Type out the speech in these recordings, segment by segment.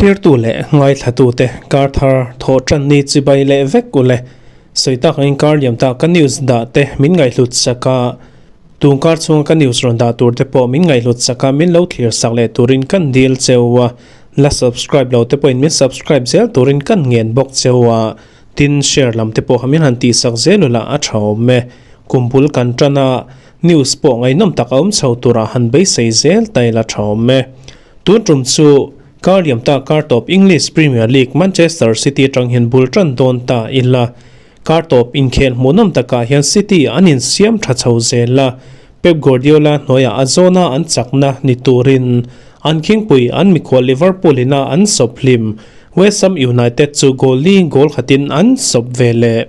Thlirtu leh ngaithlatute kar thar thawh tan ni chibai leh vek ule. Sawi tak angin kar liam ta ka news dah te min ngaihhlut sak a, tun kar chhunga ka news rawn dah tur te pawh min ngaihhlut sak a, min lo thlir sak leh turin kan dil cheu a, la subscribe lo te pawhin min subscribe zel turin kan ngen bawk cheu a, tin share lam te pawh kha min han tih sak zel ula a tha awm e. Kum bul kan tan a, news pawh ngaihnawm tak a awm chho turah han beisei zel ta ila tha awm e. Tun tum chu kar liam ta kar tawp English Premier League Manchester City atang hian bul tan dawn ta ila. Kar tawp inkhel hmuhnawm takah hian City an insiam tha chho zel a, Pep Guardiola hnuaiah a zawna an chakna ni turin an khingpui an mikhual Liverpool ina an sawp hlim West Ham United chu goal li goal khatin an sawp ve leh.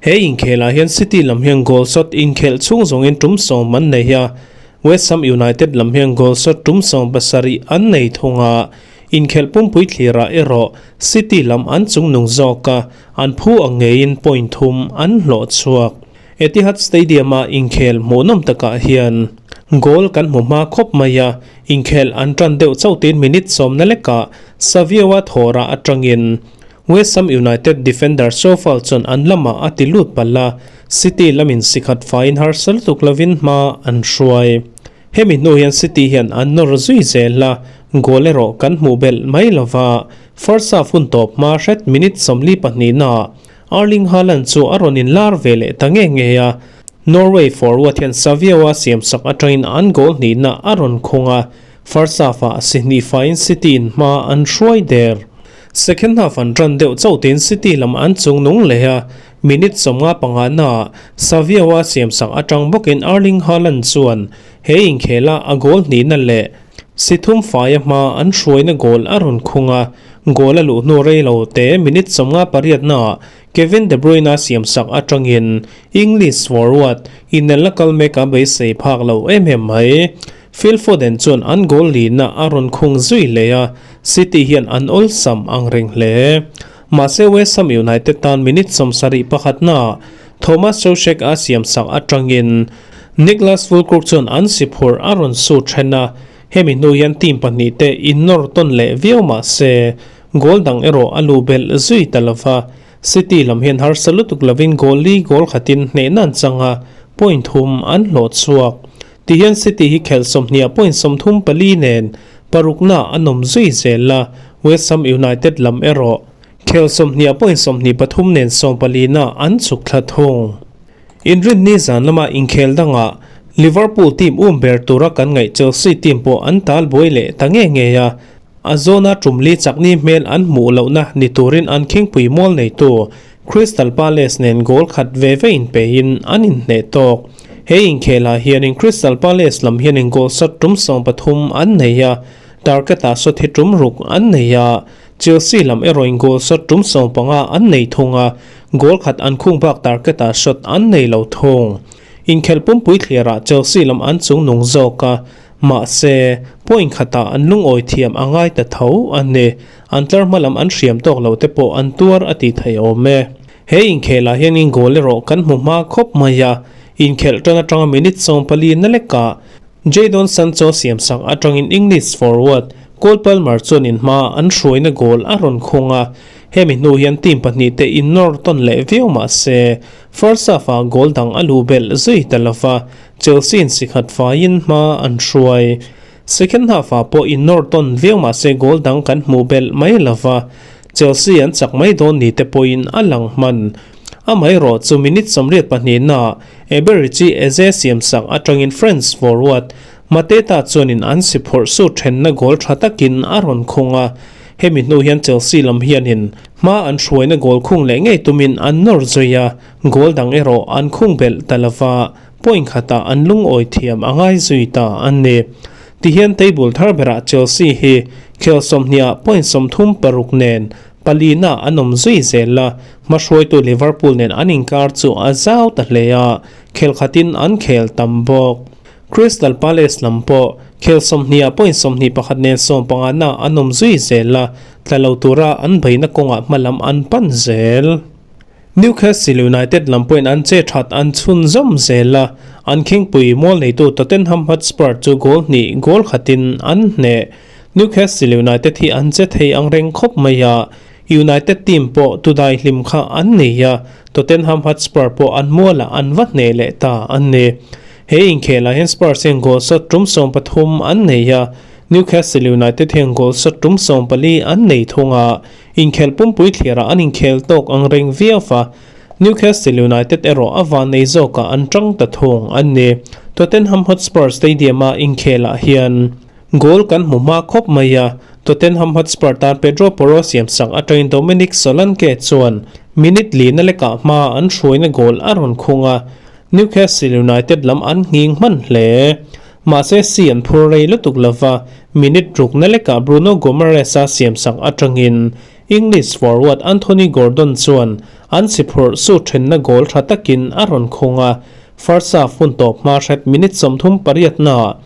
He inkhelah hian City lam hian goal shot inkhelh chhung zawngin tum sawm an nei a, West Ham United lam hian goal shot tum 70 an nei thung a, inkhelh pumpui thlirah erawh City lam an chungnung zawk a, an phu ang ngeiin point thum an hlawh chhuak. Etihad Stadium-a inkhel hmuhnawm takah hian goal kan hmu hma khawp mai a, inkhel an tan deuh chauh tiin minute sawmna lekah Savio-a thawhrah atangin West Ham United defender Coufal chuan an lamah a ti lut palh a, City lamin sikhat faiin harsa lutuk lovin hma an hruai. Hemi hnu hian City hian an nawr zui zel a, goal erawh kan hmuh belh mai lova, first half hun tawp hma hret minute 42 naah Erling Haaland chu a rawn inlar ve leh ta nge nge a, Norway forward hian Savio-a siamsak atangin an goal hnihna a rawn khung a, first half-ah si hnih faiin City-in hma an hruai der. Second half an tan deuh chauh tiin City lam an chung nung leh a, minute 55 naah Savio-a siamsak atang bawkin Erling Haaland chuan he inkhela a goal hnihna leh si thum faia hma an hruaina goal a rawn khung a, goal a luh hnu rei lo te minute 58 naah Kevin De Bruyne a siamsak atangin English forward inelna kal mek a beisei phak lo em em mai. Phil Foden chuan an goal lina a rawn khung zui leh a, City hian an awlsam ang reng hle. Mahse West Ham United tan minute 71 naah Thomas Soucek a siamsak atangin Niklas Füllkrug chuan an si phurh a rawn su then a, hemi hnu hian team pahnih te innawr tawn leh viau mahse goal dang erawh a lu belh zui ta lova, City lam hian harsa lutuk lovin goal li goal khatin hnehna an chang a, point thum an hlawh chhuak. Tihian City hi khelh 20 point 34 nen parukna an awm zui zel a, West Ham United lam erawh khelh 20 point 23 nen 14 na an chhuk thla thung. Inrinni zan lama inkhel dangah Liverpool team um ber tura kan ngaih Chelsea team pawh an tal buai leh ta nge nge a, a zawna tum li chakni hmel an hmuh lohna ni turin an khingpui mual neitu Crystal Palace nen goal khat ve ve inpein an inhneh tawk. He inkhelah hianin Crystal Palace lam hianin goal shot tum 13 an nei a, target-ah shot hi tum ruk an nei a, Chelsea lam erawhin goal shot tum 15 an nei thung a, goal khat an khung bak target-ah shot an nei lo thung. Inkhelh pumpui thliarah Chelsea lam an chung nung zawk a, mahse point khatah an lungawi thiam a ngai ta tho a ni. An tlar hma lam an hriam tawk lo te pawh an tuar a ti thei awm e. He inkhelah hianin goal erawh kan hmu hma khawp mai a, inkhelh tan atanga minute 14 na lekah Jadon Sancho siamsak atangin English forward Cole Palmer chuanin hma an hruaina goal a rawn khung a, hemi hnu hian team pahnih te innawr tawn leh viau mahse first half-ah goal dang a lu belh zui ta lova, Chelsea in sikhat faiin hma an hruai. Second half-ah pawh innawr tawn viau mahse goal dang kan hmuh belh mai lova, Chelsea an chak mai dawn ni te pawhin a lang hman. Amaherawh chu minute 82 naah Eberechi Eze siamsak atangin France forward Mateta chuanin an si phawrh su thenna goal tha takin a rawn khung a, hemi hnu hian Chelsea lam hianin hma an hruaina goal khung leh ngei tumin an nawr zui a, goal dang erawh an khung belh ta lova, point khatah an lungawi thiam a ngai zui ta a ni. Tihian table thar berah Chelsea hi khel 20 ah point 36 nen palina an awm zui zel a, hma hruaitu Liverpool nen an inkar chu a zau ta hle a, khel khatin an khel tam bawk. Crystal Palace lam pawh khel 20 ah point 21 nen 15 na an awm zui zel a, tla lo tura an beihna kawngah hma lam an pan zel. Newcastle United lam pawhin an che that an chhun zawm zel a, an khingpui mual neitu Tottenham Hotspur chu goal hnih goal khatin an hneh. Newcastle United hi an che thei ang reng khawp mai a, United team pawh tudai hlim kha an nei a, Tottenham Hotspur pawh an mualah an va hneh leh ta an ni. He inkhelah hian Spurs hian goal shot tum 13 an nei a, Newcastle United hian goal shot tum 14 an nei thung a, inkhel pumpui thliarah an inkhel tawk ang reng viau va, Newcastle United erawh a van nei zawkah an tang ta thung an ni. Tottenham Hotspur Stadium-a inkhelah hian goal kan hmu hma khawp mai a, Tottenham Hotspur tan Pedro Porro siamsak atangin Dominic Solanke chuan minute lina lekah hma an hruaina goal a rawn khung a, Newcastle United lam an nghing hman hle. Mahse si an phur rei lutuk lova, minute rukna lekah Bruno Guimaraes-a siamsak atangin English forward Anthony Gordon chuan an si phurh su thenna goal tha takin a rawn khung a, first half hun tawp hma hret minute 38 naah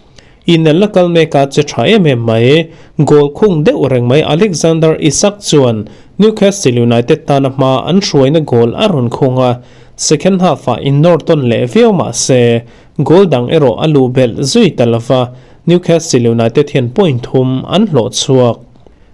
inelna kal mek a che tha em em mai. Goal khung deuh reng mai Alexander Isak chuan Newcastle United tana hma an hruaina goal a rawn khung a, second half-ah innawr tawn leh viau mah se goal dang erawh a luh belh zui ta lova, Newcastle United hian point thum an hlawh chhuak.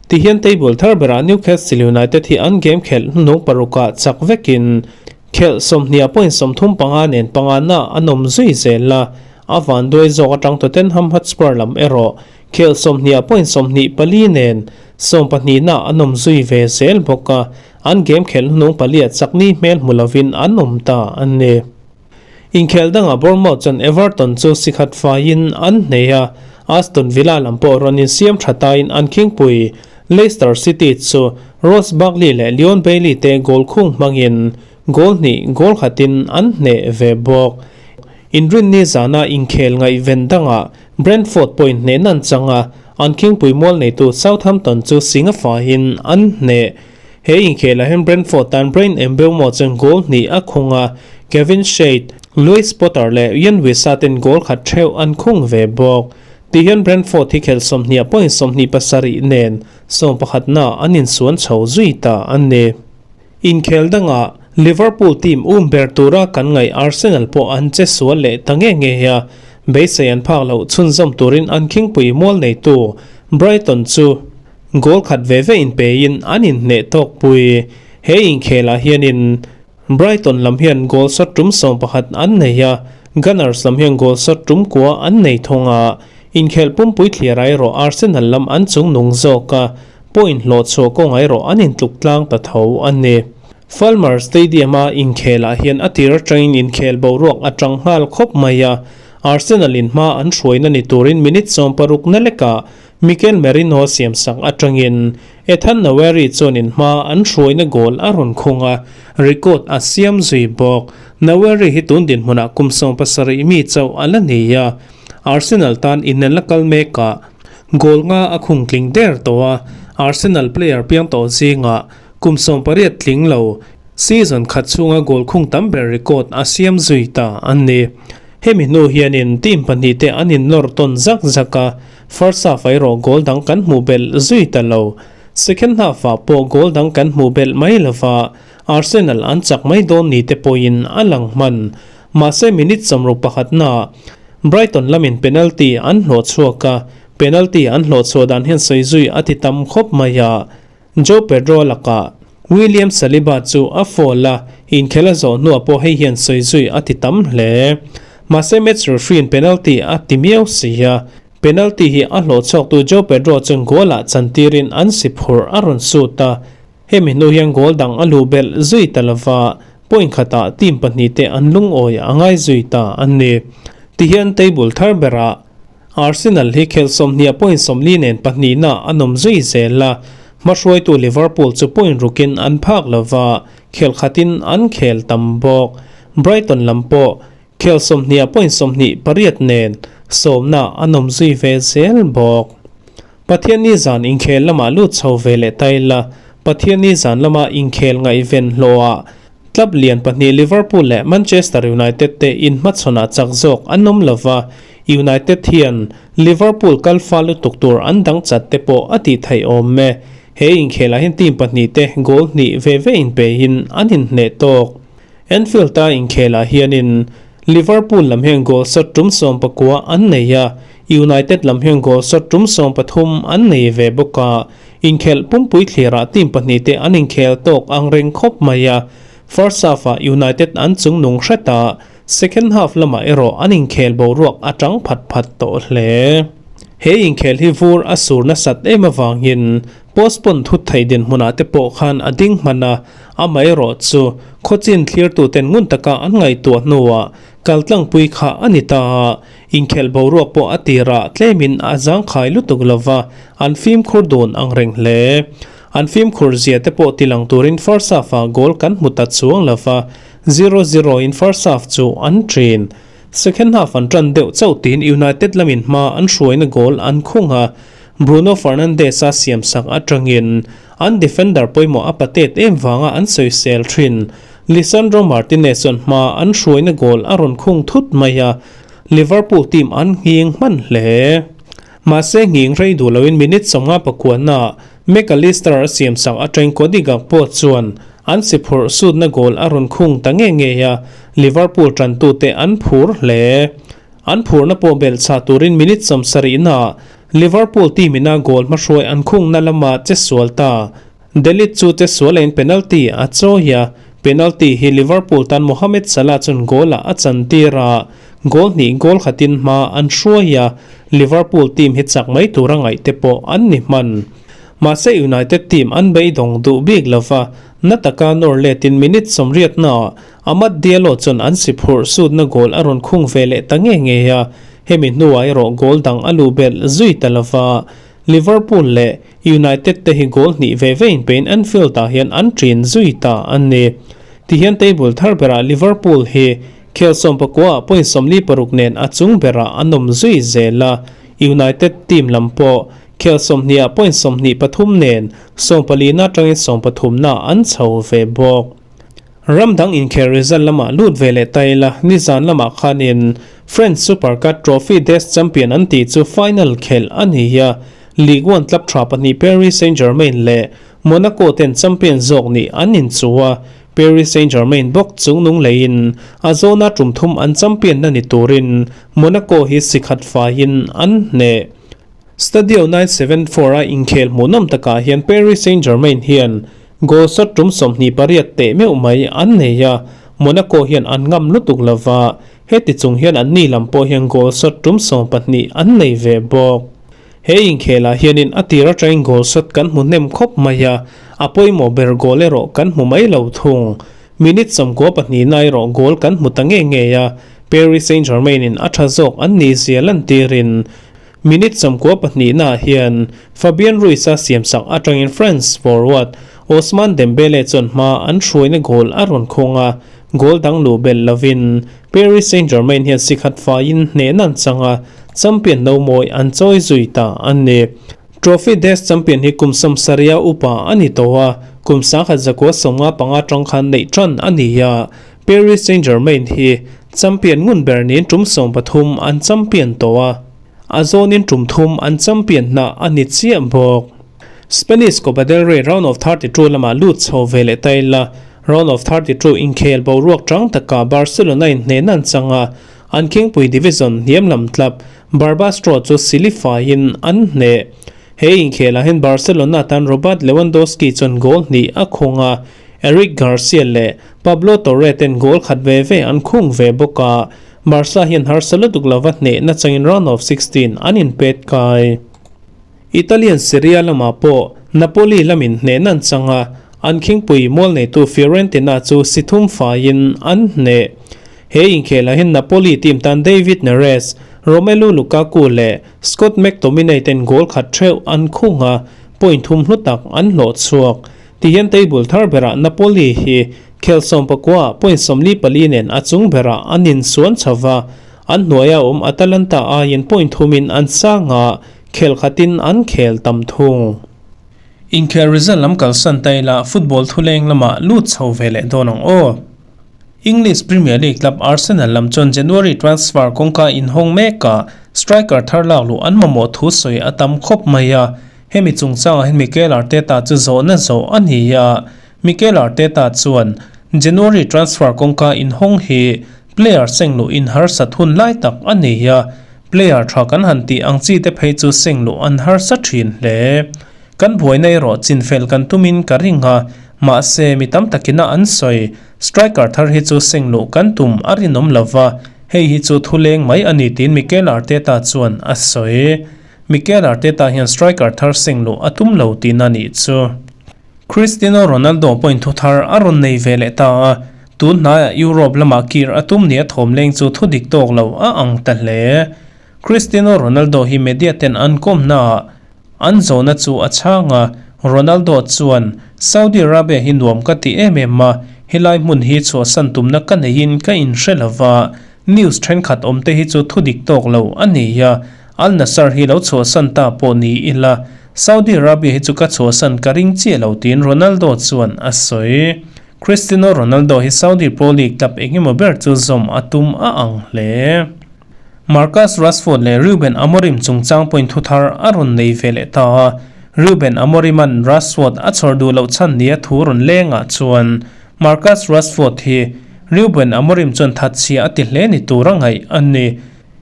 Tihian table thar berah Newcastle United hi an game khelh hnung parukah chak vekin khelh 20 point 35 nen panga na an awm zui zel a, a van duai zawk atang Tottenham Hotspur lam erawh khelh 20 point 24 nen 12 na an awm zui ve zel bawk a, an game khelh hnung paliah chakni hmel hmu lovin an awm ta an ni. Inkhel dangah Bournemouth chuan Everton chu sikhat faiin an hneh a, Aston Villa lam pawh rawn insiam tha tain an khingpui Leicester City chu Ross Barkley leh Leon Bailey te goal khung hmangin goal hnih goal khatin an hneh ve bawk. Inrinni zana inkhel ngaihven dangah Brentford pawhin hneh nan changa an khingpui mual neitu Southampton chu singa faiin an hneh. He inkhelah hian Brentford tan Bryan Mbeumo chuan goal hnih a khung a, Kevin Schade, Lewis Potter leh Yoane Wissa ten goal khat theuh an khung ve bawk. Tihian Brentford hi khel 20 point 27 nen 11 na an insuan chho zui ta an ni. Inkhel dangah Liverpool team um ber tura kan ngaih Arsenal pawh an che sual leh ta nge nge a, beisei an phak loh chhunzawm turin an khingpui mual neitu Brighton chu goal khat ve ve in pein an inhneh tawk pui. He inkhelah hianin Brighton lam hian goal shot tum 11 an nei a, Gunners lam hian goal shot tum kua an nei thung a, inkhel pumpui thliar erawh Arsenal lam an chung nung zawk a, point hlawh chhuah kawnga erawh an intluk tlang ta tho an ni. Falmer Stadium-a inkhelah hian a tir atangin inkhel boruak atang nghal khawp mai a, Arsenal in hma an hruaina ni turin minute 60 na lekah Mikel Merino siamsak atangin Ethan Nwaneri chuan in hma an hruaina goal a rawn khung a, record a siam zui bawk. Nwaneri hi tun dinhmunah kum 17 mi chauh a la ni a, Arsenal tan inelna kal mekah goal nga a khung tling der tawh a, Arsenal player piang tawh zingah kum 18 tling lo season khat chhunga goal khung tam ber record a siam zui ta an ni. Hemi hnu hianin team pahnih te an innawr tawn zak zak a, first half erawh goal dang kan hmuh belh zui ta lo. Second half ah pawh goal dang kan hmuh belh mai lova, Arsenal an chak mai dawn ni te pawhin a lang hman. Mahse minute 61 na Brighton lamin penalty an hlawh chhuak a, penalty an hlawh chhuah dan hian sawi zui a ti tam khawp mai a. João Pedro lakah William Saliba chu a foul a, inkhel a zawh hnuah pawh hei hian sawi zui a ti tam hle. Mahse match referee in penalty a ti miau si a, penalty hi a hlawh chhuaktu João Pedro chuan goal ah chantirin an si phurh a rawn sut a, hemi hnu hian goal dang a luh belh zui ta lova, point khatah team pahnih te an lungawi a ngai zui ta an ni. Tihian table thar berah Arsenal hi khel 20 point 40 nen pahnih na an awm zui zel a, hmahruaitu Liverpool chu point rukin an phak lova, khel khatin an khel tam bawk. Brighton lam pawh khel 20 point 28 nen 10 na an awm zui ve zel bawk. Pathian ni zan inkhel lama lut chho ve leh taila, Pathian ni zan lama inkhel ngaihven hlawhah club lian pahnih Liverpool leh Manchester United te in hmachhawnah chak zawk an awm lova, United hian Liverpool kal fa lutuk tur an dang chat te pawh a tih theih awm me. He inkhelah hian team pahnih te goal hnih ve ve in pein an inhneh tawk. Anfield-a inkhelah hianin Liverpool lam hian goal shot tum 19 an nei a, United lam hian goal shot tum 13 an nei ve bawk a, inkhelh pumpui thlirah team pahnihte an inkhel tawk ang reng khawp mai a. First half-ah United an chungnung hret a, second half lamah erawh an inkhel boruak a tang phat phat tawh hle. He inkhel hi vur a sur nasat em avangin postpone thut theih dinhmunah te pawh khan a ding hman a, amaherawh chu khawchin thlirtuten ngun taka an ngaihtuah hnuah kaltlangpui kha a ni ta a, inkhelh boruak pawh a tirah tlemin a zangkhai lutuk lova, an fimkhur dun ang reng hle. An fimkhur zia te pawh tilang turin first half-ah goal kan hmu ta chuang lova, zero zero in first half chu an ṭin. Second half an ṭan deuh chauh tiin United lamin hma an hruaina goal an khung a, Bruno Fernandes-a siamsak aṭangin an defender pawimawh a patet em vanga an sawisel ṭhin. Lisandro Martinez chuan hma an hruaina goal a rawn khung thut mai a, Liverpool team an nghing hman hle. Mahse nghing rei duh loin minute 50 pakuana Mac Allister a siamsak aṭangin Cody Gakpo chuan an si phurh sutna goal a rawn khung ta nge ngei a, Liverpool ṭantute an phur hle. An phurna pawh belh chah turin minute 70 naah Liverpool team ina goal hmahruai an khungna lama che sual ta. De Ligt chu che sual in penalty a chawi a, penalty hi Liverpool tan Mohamed Salah chuan goal ah a chantir a, goal hnih goal khatin hma an hruai a, Liverpool team hi chak mai tura ngaih te pawh an ni hman. Mahse United team an beidawng duh bik lova, na taka nawr letin minute 80 naah Amad Diallo chuan an si phurh sutna goal a rawn khung ve leh ta nge nge a, hemi hnuah erawh goal dang a luh belh zui ta lova. Liverpool leh United te hi goal hnih ve ve inpein Anfield ah hian an ṭin zui ta a ni. Tihian table thar berah Liverpool hi khel 19 ah point 46 nen a chung berah an awm zui zel a, United team lam pawh khel 20 ah point 23 nen 14 na atangin 13 na an chho ve bawk. Ram dang inkhel result lamah lut ve leh ta ila, nizan lamah khanin French Super Cup Trophy des Champion an tih chu final khelh a ni a, Ligue 1 club tha pahnih Paris Saint-Germain leh Monaco ten champion zawk nih an inchuh a, Paris Saint-Germain bawk chungnung leiin a zawna tum thum an champion na ni turin Monaco hi sikhat faiin an hneh. Stadio 974 a inkhel hmuhnawm takah hian Paris Saint-Germain hian goal shot tum 28 teh meuh mai an nei a, Monaco hian an ngam lutuk lova, heti chung hian an ni lam pawh hian goal shot tum 12 an nei ve bawk. He inkhelah hianin a tir atangin goal shot kan hmu hnem khawp mai a, a pawimawh ber goal erawh kan hmu mai lo thung. Minute 92 na erawh goal kan hmu ta nge nge a, Paris Saint-Germain in a tha zawk an nih zia lantirin Minute 92 naah hian Fabian Ruiz a siamsak atangin France forward Ousmane Dembele chuan hma an hruaina goal a rawn khawng a, goal dang luh belh lovin Paris Saint-Germain hian sikhat faiin hnehna an chang a, champion no mawi an chawi zui ta a ni. Trophy des Champion hi kum 70 upa a ni tawh a, kum 1995 tang khan neih tan a ni a, Paris Saint-Germain hi champion ngun ber niin tum 13 an champion tawh a, a zawnin tum thum an champion na a ni chiah bawk. Spanish Copa del Rey round of 32 lamah lut chho ve leh ta ila, round of 32 inkhel boruak tang taka Barcelona in hnehna an chang a, an khingpui division hniam lam tlap Barbastro chu silifaiin an hneh. He inkhelah hian Barcelona tan Robert Lewandowski chuan goal hnih a khung a, Eric Garcia leh Pablo Torre ten goal khat ve ve an khung ve bawk a, Barca hian harsa lutuk lova hnehna changin round of 16 an inpet kai. Italian Serie A lamah pawh Napoli lamin hnehna an chang a, an khingpui mual neitu Fiorentina chu si thum faiin an hneh. He inkhelah hian Napoli team tan David Neres, Romelu Lukaku leh Scott McTominay ten goal khat theuh an khung a, point thum hlu tak an hlawh chhuak. Tihian table thar berah Napoli hi khel 19 ah point 44 nen a chung berah an insuan chhova, an hnuaia awm Atalanta aiin point thumin an sang a, khel khatin an khel tam thung. Inkhel result lam kalsan ta ila football thuleng lamah lut chho ve leh dawn ang aw. English Premier League club Arsenal lam chuan January transfer kawngka inhawng mek a, striker thar lak luh an mamawh thu sawi a tam khawp mai a. Hemi chungchangah hian Mikel Arteta chu zawhna zawh a ni a, Mikel Arteta chuan January transfer kawngka inhawng hi player seng luh in harsat hun lai tak a ni a. Player tha kan han tih ang chi te phei chu seng luh an harsa thin hle. Kan buaina erawh chinfel kan tumin ka ring a, mahse mi tam takina an sawi. Striker thar hi chu seng luh kan tum a rinawm lo va, hei hi chu thuleng mai a ni tiin Mikel Arteta chuan a sawi. Mikel Arteta hian striker thar seng luh a tum lo tihna nih chu. Cristiano Ronaldo pawhin thu thar a rawn nei ve leh ta a, tun hnaiah Europe lamah kir a tum nia thawm leng chu thu dik tawk lo a ang ta hle. Cristiano Ronaldo hi media ten an kawmnaah an zawhna chu a chhang a, Ronaldo chuan, Saudi Arabia hi nuam ka ti em em a, helai hmun hi chhuahsan tumna ka neiin ka inhre lo va, news thenkhat awmte hi chu thu dik tawk lo a ni a, Al Nassr hi lo chhuahsan ta pawh ni ila, Saudi Arabia hi chu ka chhuahsan ka ring chiah lo tiin Ronaldo chuan a sawi. Cristiano Ronaldo hi Saudi Pro League club engemaw ber chu zawm a tum a ang hle. Marcus Rashford leh Ruben Amorim chungchang pawhin thu thar a rawn nei ve leh ta a, Ruben Amorim-a'n Rashford a chhawr duh loh chhan nia thu rawn lengah chuan Marcus Rashford hi Ruben Amorim chuan thatchhia a ti hle ni tur a ngaih a ni.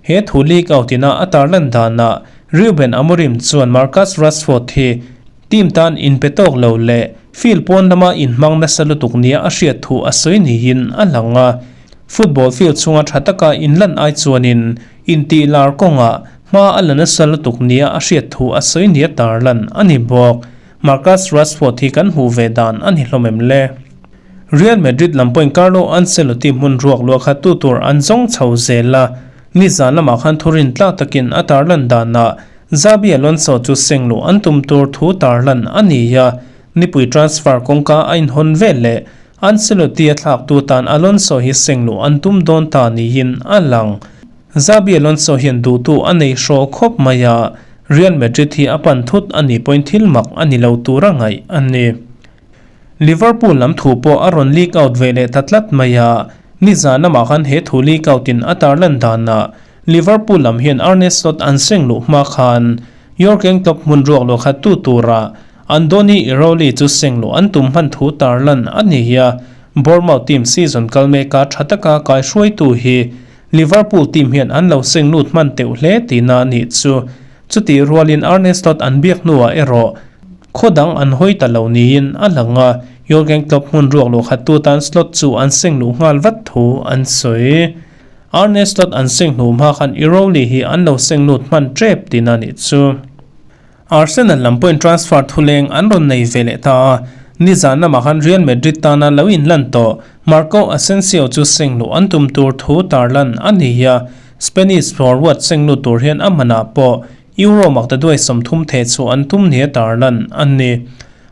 He thu leak out ina a tarlan danah Ruben Amorim chuan Marcus Rashford hi team tan inpe tawk lo leh field pawn lama inhmang nasa lutuk nia a hriat thu a sawi niin a lang a. Football field chhunga tha taka inlan ai chuanin intih lar kawngah hma a la nasa lutuk nia a hriat thu a sawi nia tarlan a ni bawk. Marcus Rashford hi kan hmuh ve dan a ni hlawm em le? Real Madrid lam pawhin Carlo Ancelotti hmun ruak luah kha tu tur an zawng chho zel a, nizan lamah khan thurin tlak takin a tarlan danah Xabi Alonso chu seng luh an tum tur thu tarlan a ni a, nipui transfer kawngka a inhawn vel leh Ancelotti a thlaktu tan Alonso hi seng luh an tum dawn ta niin a lang. Xabi Alonso hian duhtu a nei hraw khawp mai a, Real Madrid hi a pan thut a nih pawhin thil mak a ni lo tura ngaih a ni. Liverpool lam thu pawh a rawn leak out ve leh ta tlat mai a, nizan lamah khan he thu leak out in a tarlan danah Liverpool lam hian Arne Slot an seng luh hma khan Jurgen Klopp hmun ruak luah khat tu tura Andoni Iraola chu seng luh an tum hman thu tarlan a ni a, Bournemouth team season kal meka tha taka kaihruaitu hi Liverpool team hian an lo seng lut hman teuh hle tihna a nih chu. Chutih rualin Arne Slot an biak hnuah erawh Khaw dang an hawi ta lo niin a lang a, Jurgen Klopp hmun ruak luh khat tu tan Slot chu an seng luh nghal vat thu an sawi. Arne Slot an seng hnu hma khan Iraola hi an lo seng lut hman tep tihna nih chu. Arsenal lam pawhin transfer thuleng an rawn nei ve leh ta a, nizan lamah khan Real Madrid tana lo inlan tawh Marco Asensio chu seng luh an tum tur thu tarlan a ni a, Spanish forward seng lut tur hian a hmanah pawh Euro makta duai 30 theh chu an tum nia tarlan a ni.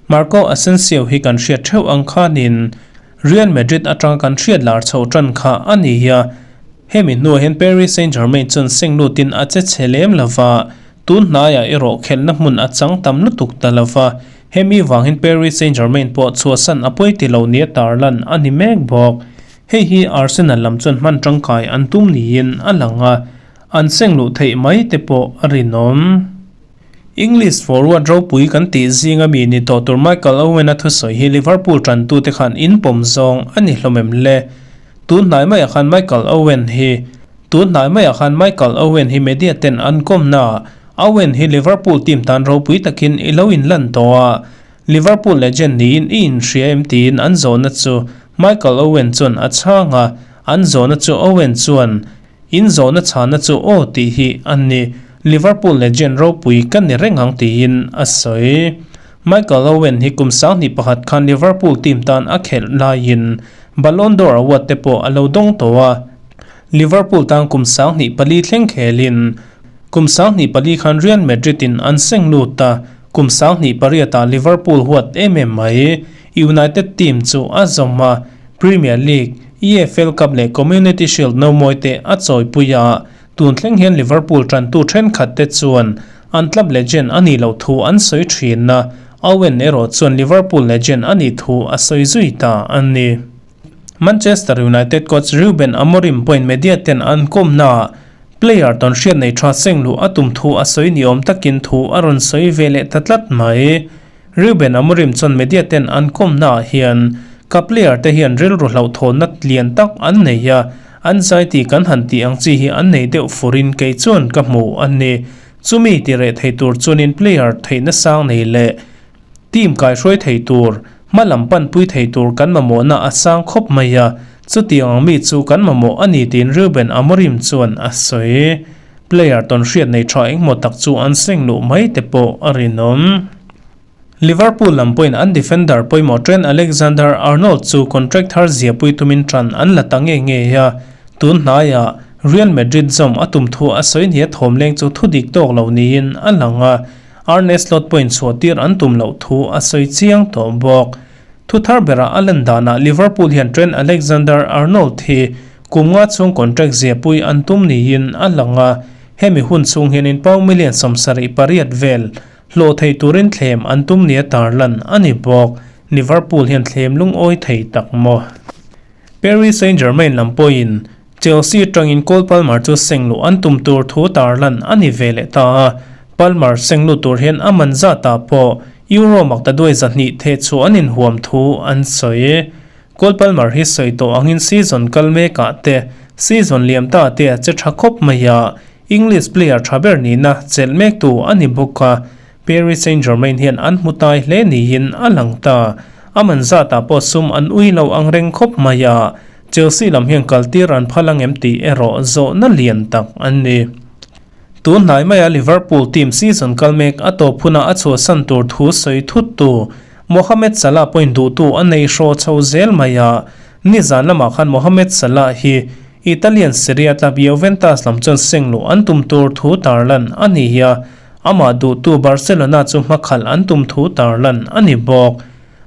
Marco Asensio hi kan hriat theuh ang khanin Real Madrid atanga kan hriat lar chhoh tan kha a ni a. Hemi hnuah hian Paris Saint-Germain chuan seng lutin a che chhe lem lo va, tun hnaiah erawh khelhna hmun a chang tam lutuk ta lo va. Hemi vangin Paris Saint-Germain pawh chhuahsan a pawi ti lo nia tarlan a ni mek bawk. Hei hi Arsenal lam chuan hman tangkai an tum niin a lang a. An seng luh theih mai te pawh a rinawm. English forward ropui kan tih zinga mi ni tawh tur Michael Owen-a thusawi hi Liverpool tantute khan inpawm zawng a ni hlawm em le? Tun hnai maiah khan Michael Owen hi Tun hnai maiah khan Michael Owen hi media ten an kawmnaah Owen hi Liverpool team tan ropui takin i lo inlan tawh a, Liverpool legend niin i inhria em tiin an zawhna chu Michael Owen chuan a chhang a, an zawhna chu Owen chuan In zawhna chhana chu aw tih hi a ni. Liverpool legend ropui ka ni reng ang tiin a sawi. Michael Owen hi kum 21 khan Liverpool team tan a khelh laiin Ballon d'Or award te pawh a lo dawng tawh a. Liverpool tan kum 24 thleng khelin kum 24 khan Real Madrid in an seng lut a, kum 28 ah Liverpool huat em em mai. United team chu a zawm a. Premier League, EFL Cup leh Community Shield nomawi te a chawipui a, tun thleng hian Liverpool tantu thenkhat te chuan an club legend a nih loh thu an sawi thin a, Owen erawh chuan Liverpool legend a nih thu a sawi zui ta a ni. Manchester United coach Ruben Amorim pawhin media ten an kawmnaah player tawn hriat nei tha seng luh a tum thu a sawi ni awm takin thu a rawn sawi ve leh ta tlat mai. Ruben Amorim chuan media ten an kawmnaah hian ka player te hian rilru hlauhthawnna lian tak an nei a, An zai tih kan han tih ang chi hi an nei deuh furin kei chuan ka hmu a ni. Chumi ti reh thei tur chuanin player theihna sang nei leh team kaihruai thei tur, hma lam panpui thei tur kan mamawhna a sang khawp mai a, chutiang ang mi chu kan mamawh a ni tiin Ruben Amorim chuan a sawi. Player tawnhriat nei tha engmaw tak chu an seng luh mai te pawh a rinawm. Liverpool lam pawhin an defender pawimawh Trent Alexander-Arnold chu contract thar ziahpui tumin tan an la ta nge nge a, tun hnaiah Real Madrid zawm a tum thu a sawi nia thawmleng chu thu dik tawk lo niin a lang a, Arne Slot pawhin chhuahtir an tum loh thu a sawi chiang tawh bawk. Thu thar berah a lan danah Liverpool hian Trent Alexander-Arnold hi kum nga chhung contract ziahpui an tum niin a lang a, hemi hun chhung hianin pound million 78 vel Hlawh thei turin thlem an tum nia tarlan a ni bawk. Liverpool hian thlem lungawi thei tak maw? Paris Saint-Germain lam pawhin Chelsea atangin Cole Palmer chu seng luh an tum tur thu tarlan a ni ve leh ta a. Palmer seng lut tur hian a man zatah pawh Euro maktaduai 200 theh chhuah an inhuam thu an sawi. Cole Palmer hi sawi tawh angin season kal mekah te, season liam ta te a che tha khawp mai a. English player tha ber nihna chelh mektu a ni bawk a, Paris Saint-Germain hian an hmu tai hle niin a lang ta. A man zatah pawh sum an ui lo ang reng khawp mai a, Chelsea lam hian kaltir an phal angem tih erawh zawhna lian tak an ni. Tun hnai maia Liverpool team season kal mek a tawp hunah a chhuahsan tur thu sawi thuttu Mohamed Salah pawhin duhtu a nei hraw chho zel mai a, nizan lamah khan Mohamed Salah hi Italian Serie A club Juventus lam chuan seng luh an tum tur thu tarlan a ni a, amah duhtu Barcelona chu hmakhalh an tum thu tarlan a ni bawk.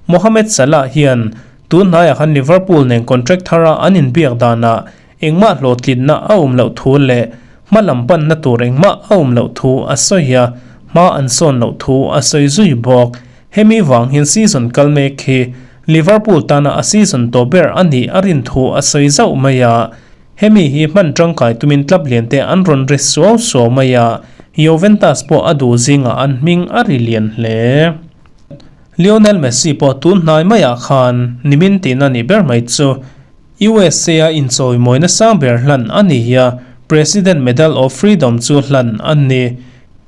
Mohamed Salah hian tun hnaiah khan Liverpool nen contract thara an inbiak danah engmah hlawhtlinna a awm loh thu leh hma lam panna tur engmah a awm loh thu a sawi a, hma an sawn loh thu a sawi zui bawk. Hemi vang hian season kal mek hi Liverpool tana a season tawh ber a nih a rin thu a sawi zauh mai a, hemi hi hman tangkai tumin club lian te an rawn ri suau suau mai a, Juventus pawh a duh zingah an hming a ri lian hle. Lionel Messi pawh tun hnai maiah khan nimin tihna nih ber mai chu USA a inchawimawina sang ber hlan a ni a, President Medal of Freedom chu hlan a ni.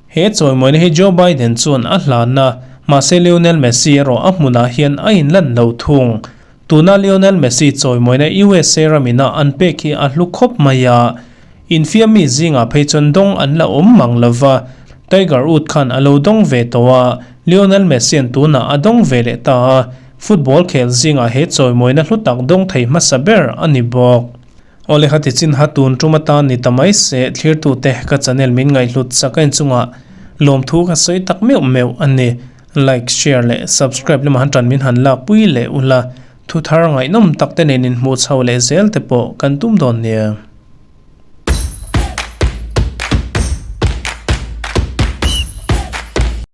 He chawimawina hi Joe Biden chuan a hlan a, mahse Lionel Messi erawh a hmunah hian a inlan lo thung. Tuna Lionel Messi chawimawina USA ramina an pek hi a hlu khawp mai a, infiam mi zingah phei chuan dawng an la awm mang lo va, Tiger Wood khan a lo dawng ve tawh a, Lionel Messi-a'n tunah a dawng ve leh ta a, football khel zingah he chawimawina hlu tak dawng thei hmasa ber a ni bawk. Awle kha ti chin ha tun tum atan ni ta mai se thlirtute ka channel min ngaihhlut sak a inchungah lawmthu ka sawi tak meuh meuh a ni. Like, share leh subscribe lamah han tan min han lak pui leh ula, thu thar ngaihnawm tak te nen inhmuh chho leh zel te pawh kan tum dawn nia.